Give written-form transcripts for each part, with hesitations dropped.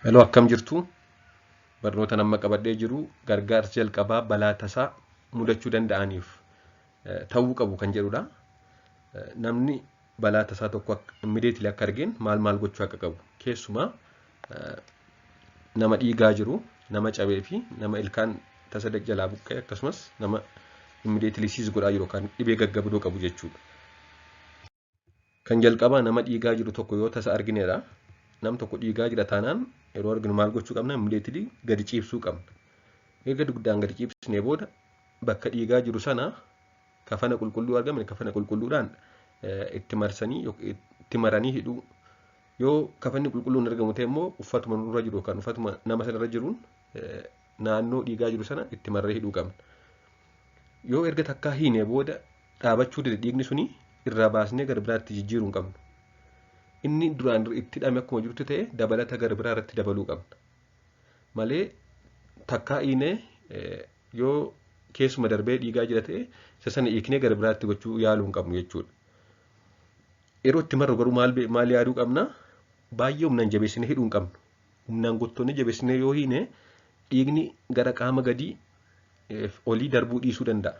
Hello, akkam jirtu? Barnoota amma qabadhee jiru gargaarsa jalqabaa balaa tasaa mudachuu danda'aniif ta'uu qabu kan jedhudha. Namni balaa tasaa tokko immediately akka argeen maal maal gochuu akka qabu, keessumaa nama dhiigaa jiru, nama cabee fi nama ilkaan tasa jalaa buqqa'e, akkasumas nama immediately seize godhaa jiru kan dhibee gaggabdoo qabu jechuudha. Kan jalqabaa nama dhiigaa jiru tokko yoo tasa arginedha. Nam tokko dhiigaa jira taanaan yeroo arginu maal gochuu qabna? Immediately gadi ciibsuu qabna. Erga dugdaan gadi ciibsnee booda bakka dhiigaa jiru sana kafana qulqulluu argame kafana qulqulluudhaan itti marsanii, itti maranii hidhuu. Yoo kafanni qulqulluun argamu ta'e immoo uffatuma nurra jiru yookaan uffatuma nama sanarra jiruun naannoo dhiigaa jiru sana itti marree hidhuu qabna. Yoo erga takkaa hiinee booda dhaabachuu dide dhiigni suni, irraa baasnee gara biraatti jijjiiruu hin qabnu. Inni duraan itti hidhame akkuma jirutti ta'e dabalata gara biraa irratti dabaluu qabna. Malee takkaa hiinee yoo keessuma darbee dhiigaa jira ta'e isa sana hiiknee gara biraatti gochuu yaaluu hin qabnu jechuudha. Yeroo itti marru garuu maal maal yaaduu qabna? Baay'ee humnaan jabeessinee hidhuu hin qabnu. Humnaan gottoonnee jabeessinee yoo hiine dhiigni gara qaama gadii olii darbuu dhiisuu danda'a.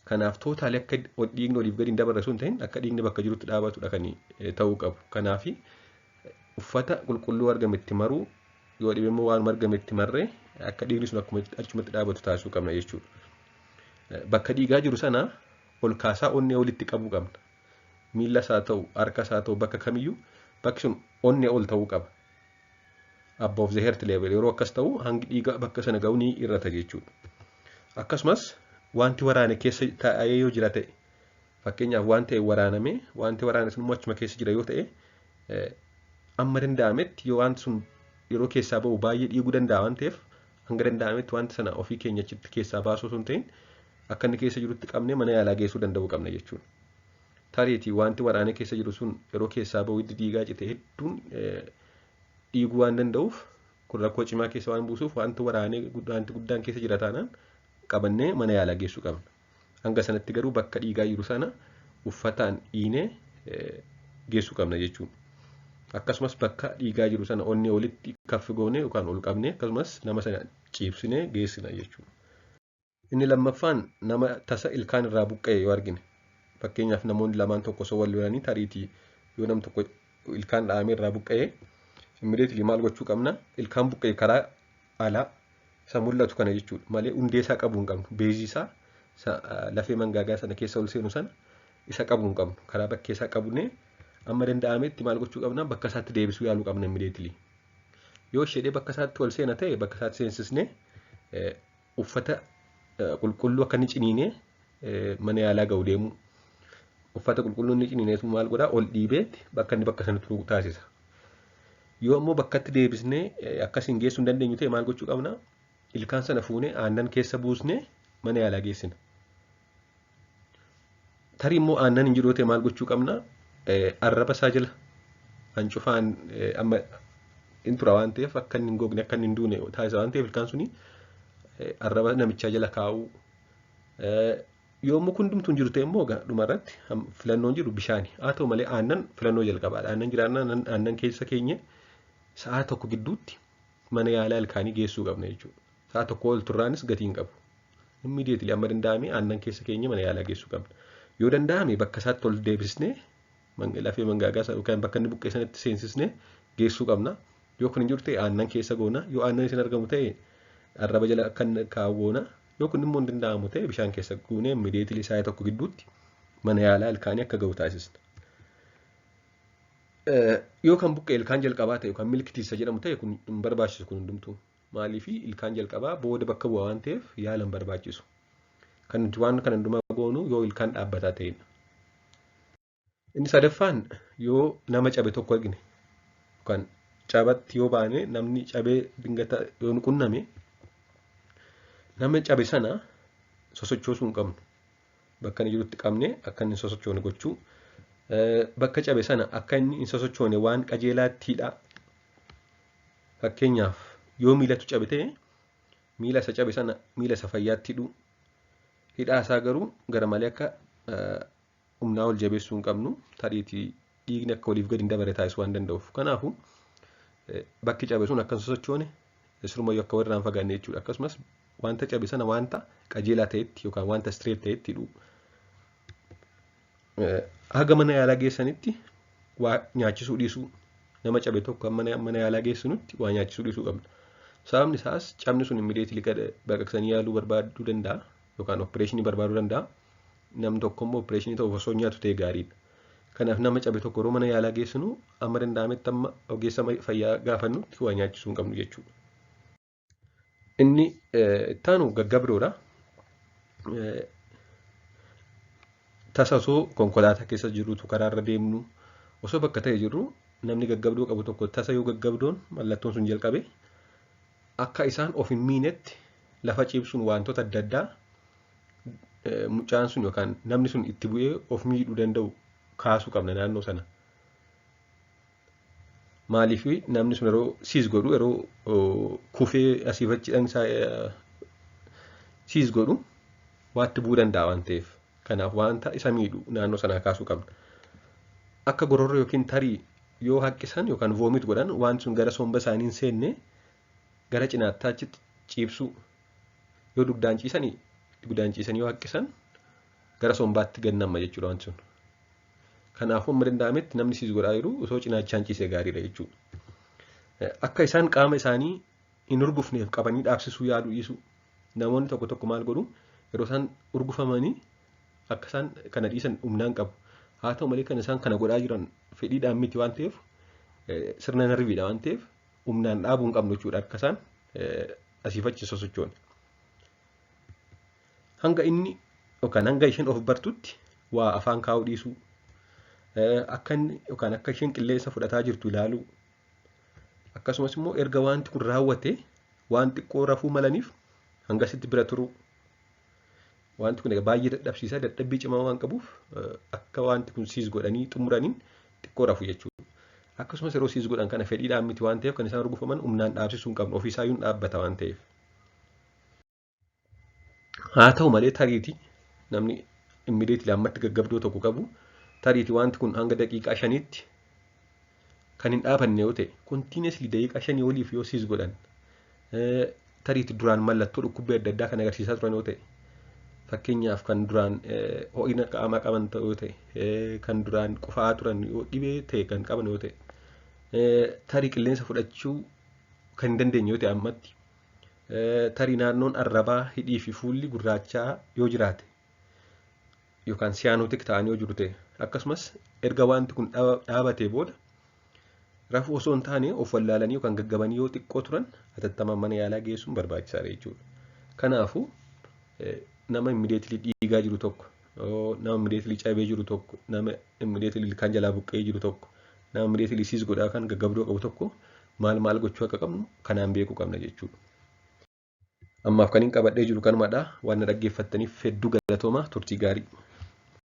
Kanaaf totally akka dhiigni oliif gadi hin dabarre osoo hin ta'in akka dhiigni bakka jirutti dhaabatudha kan ta'uu qabu. Kanaaf uffata qulqulluu argame itti maruu, yoo dhibe immoo waan argame itti marree akka dhiigni sun akkuma achumatti dhaabatu taasisuu qabna jechuudha. Bakka dhiigaa jiru sana ol kaasaa onnee olitti qabuu qabna. Miila isaa ta'u, harka isaa ta'u, bakka kamiyyuu bakki sun onnee ol ta'uu qaba. Above the heart level yeroo akkas ta'u hangi dhiiga bakka sana ga'u ni hir'ata jechuudha. Akkasumas wanti waraane keessa taa'ee yoo jira ta'e, fakkeenyaaf waan ta'e waraaname, wanti waraane sun immoo achuma keessa jira yoo ta'e, amma danda'ametti yoo wanti sun yeroo keessaa ba'u baay'ee dhiiguu danda'a waan ta'eef, hanga danda'ametti wanta sana ofii keenya achitti keessaa baasuu osoo hin ta'in akka inni keessa jirutti qabnee mana yaalaa geessuu danda'uu qabna jechuudha. Tariitii wanti waraanee keessa jiru sun yeroo keessaa ba'u hiddi dhiigaa cite hedduun dhiiguu waan danda'uuf, kun rakkoo cimaa keessa waan buusuuf, wanti waraanee wanti guddaan keessa jira taanaan qabannee mana yaalaa geessuu qabna. Hanga sanatti garuu bakka dhiigaa jiru sana uffataan dhiinee geessuu qabna jechuudha. Akkasumas bakka dhiigaa jiru sana onnee olitti kaffi goonee yookaan ol qabnee akkasumas nama sana ciibsinee geessina jechuudha. Inni lammaffaan nama tasa ilkaan irraa buqqa'e yoo argine, fakkeenyaaf namoonni lamaan tokko osoo wal lolanii tariitii yoo nam tokko ilkaan dhahamee irraa buqqa'e, immediately maal gochuu qabna? Ilkaan buqqa'e karaa alaa isa mul'atu kana jechuudha malee hundee isaa qabuu hin qabnu. Base isaa lafee mangaagaa sana keessa ol seenu sana isa qabuu hin qabnu. Karaa bakkee isaa qabnee amma danda'ametti maal gochuu qabna? Bakka isaatti deebisuu yaaluu qabna immediately. Yoo ishee bakka isaatti ol seena ta'e bakka isaatti seensisnee uffata qulqulluu akka inni ciniinee mana yaalaa ga'u deemuu. Uffata qulqulluu inni ciniineetu maal godhaa? Ol dhiibeetti bakka inni bakka sanatti turu taasisa. Yoo ammoo bakkatti deebisnee akkasiin geessuu hin dandeenyu ta'e maal gochuu qabna? Ilkaan sana fuunee aannan keessa buusnee mana yaalaa geessina. Tarii immoo aannan hin jiru ta'e maal gochuu qabna? Arraba isaa jala hancufaan amma in tura waan ta'eef, akka inni hin gogne, akka inni hin duune taasisa waan ta'eef, ilkaan suni arraba namichaa jala kaa'uu. Yoo immoo hundumtuu hin jiru ta'e immoo dhumarratti filannoon jiru bishaani. Haa ta'u malee aannan filannoo jalqabaadha. Aannan jiraannaan aannan keessa keenya sa'a 1 gidduutti mana yaalaa ilkaanii geessuu qabna jechuudha. Sa'a 1 ol turraanis gatii hin qabu. Immediately amma danda'ame aannan keessa keenya mana yaalaa geessuu qabna. Yoo danda'ame bakka isaatti ol deebisnee lafee mangaagaa yookaan bakka inni buqqee sanatti seensisnee geessuu qabna. Yoo kun hin jiru ta'e aannan keessa goona. Yoo aannan isin argamu ta'e arraba jala akka kaa'u goona. Yoo kun immoo hin danda'amu ta'e bishaan keessa goonee immediately sa'a 1 gidduutti mana yaalaa ilkaanii akka ga'u taasisna. Yoo kan buqqee ilkaan jalqabaa ta'e yookaan milk teeth jedhamu ta'e, kun hin barbaachisu kun hundumtuu. Maaliif? Ilkaan jalqabaa booda bakka bu'a waan ta'eef yaala hin barbaachisu. Kan nuti waan kana hundumaa goonu yoo ilkaan dhaabbataa ta'edha. Inni sadaffaan yoo nama cabe tokko argine yookaan cabatti yoo baane, namni cabee dingata yoo nu qunname, nama cabe sana sosochoosuu hin qabnu. Bakka inni jirutti qabnee akka inni hin sosochoone gochuu. Bakka cabe sana akka inni hin sosochoone waan qajeelaatti hidhaa. Fakkeenyaaf yoo miilatu cabe ta'e miila isa cabe sana miila isa fayyaatti hidhuu. Hidhaa isaa garuu gara malee akka humnaa ol jabeessuu hin qabnu. Tariitii dhiigni akka oliif gadi hin dabarre taasisuu waan danda'uuf. Kanaafuu Bakki cabe sun akka hin sosochoone, sirumayyuu akka walirraa hin fagaanne jechuudha. Akkasumas wanta cabe sana wanta qajeelaa ta'etti yookaan wanta straight ta'etti hidhuu. Haga mana yaalaa geessanitti waa nyaachisuu dhiisuu. Nama cabe tokko mana yaalaa geessinutti waa nyaachisuu dhiisuu qabna. Sababni isaas cabni sun immediately baqaqsanii yaaluu barbaaduu danda'a yookaan opereeshinii barbaaduu danda'a. Namni tokko immoo opereeshinii ta'uuf osoo nyaatu ta'e gaariidha. Kanaaf nama cabe tokko yeroo mana yaalaa geessinu amma danda'ametti amma ogeessa fayyaa gaafannutti waa nyaachisuu hin qabnu jechuudha. Inni ittaanu gaggabdoodha. Tasa osoo konkolaataa keessa jirrutu karaarra deemnu, osoo bakka ta'e jirru, namni gaggabdoo qabu tokko tasa yoo gaggabdoon mallattoon sun jalqabe, akka isaan of hin miinetti lafa ciibsuun wantoota adda addaa mucaan sun yookaan namni sun itti bu'ee of miidhuu danda'u kaasuu qabna naannoo sana. Maaliif? Namni sun yeroo seize godhu, yeroo kufee asiif achi isaa seize godhu waatti bu'uu danda'a waan ta'eef. Kanaaf wanta isa miidhu naannoo sanaa kaasuu qabna. Akka gororro yookiin tarii yoo haqqisan yookaan vomit godhan waan sun gara somba isaanii hin seenne gara cinaatti achitti ciibsuu. Yoo dugdaan ciisanii yoo haqqisan gara sombaatti gad namma jechuudha wanti sun. Kanaafuu amma danda'ametti namni seize godhaa jiru osoo cinaachaan ciisee gaariidha jechuudha. Akka isaan qaama isaanii hin urgufneef qabanii dhaabsisuu yaaduu dhiisuu. Namoonni tokko tokko maal godhu? Yeroo isaan urgufamanii akka isaan kana dhiisan humnaan qabu. Haa ta'u malee kan isaan kana godhaa jiran fedhiidhaan miti waan ta'eef, sirna narviidha waan ta'eef, humnaan dhaabuu hin qabnu jechuudha akka isaan asiif achi sosochoone. Hanga inni yookaan hanga isheen of bartutti waa afaan kaa'uu dhiisuu. Akka inni yookaan akka isheen qilleensa fudhataa jirtu ilaaluu. Akkasumas immoo erga wanti kun raawwate waan xiqqoo rafuu malaniif hangasitti bira turuu. Wanti kun baay'ee dadhabsiisaa, dadhabbii cimaa waan qabuuf, akka wanti kun seize godhanii xumuraniin xiqqoo rafu jechuudha. Akkasumas yeroo seize godhan kana fedhiidhaan miti waan ta'eef kan isaan urgufaman, humnaan dhaabsisuu hin qabnu, ofiisaayyuu hin dhaabbata waan ta'eef. Haa ta'u malee tariitii namni immediately ammatti gaggabdoo tokko qabu, tariitii wanti kun hanga daqiiqaa 5tti kan hin dhaabanne yoo ta'e, continuously daqiiqaa 5 oliif yoo seize godhan, tariitii duraan mallattoo dhukkubbii adda addaa kan agarsiisaa turan yoo ta'e, fakkeenyaaf kan duraan ho'ina qaamaa qaban yoo ta'e, kan duraan qufaa turan yoo dhibee ta'e kan qaban yoo ta'e, tarii qilleensa fudhachuu kan hin dandeenye yoo ta'e ammatti, tarii naannoon arrabaa, hidhii fi fuulli gurraachaa yoo jiraate yookaan cyanotic ta'anii yoo jiru ta'e, akkasumas erga wanti kun dhaabatee booda rafuu osoo hin taane of wallaalanii yookaan gaggabanii yoo xiqqoo turan, hatattamaan mana yaalaa geessuun barbaachisaadha jechuudha. Kanaafuu nama immediately dhiigaa jiru tokko, nama immediately cabee jiru tokko, nama immediately ilkaan jalaa buqqee jiru tokko, nama immediately seize godhaa kan gaggabdoo qabu tokko maal maal gochuu akka qabnu kanaan beekuu qabna jechuudha. Ammaaf kan hin qabadhee jiru kanumadha. Waan na dhaggeeffattaniif hedduu galatooma, turtii gaarii.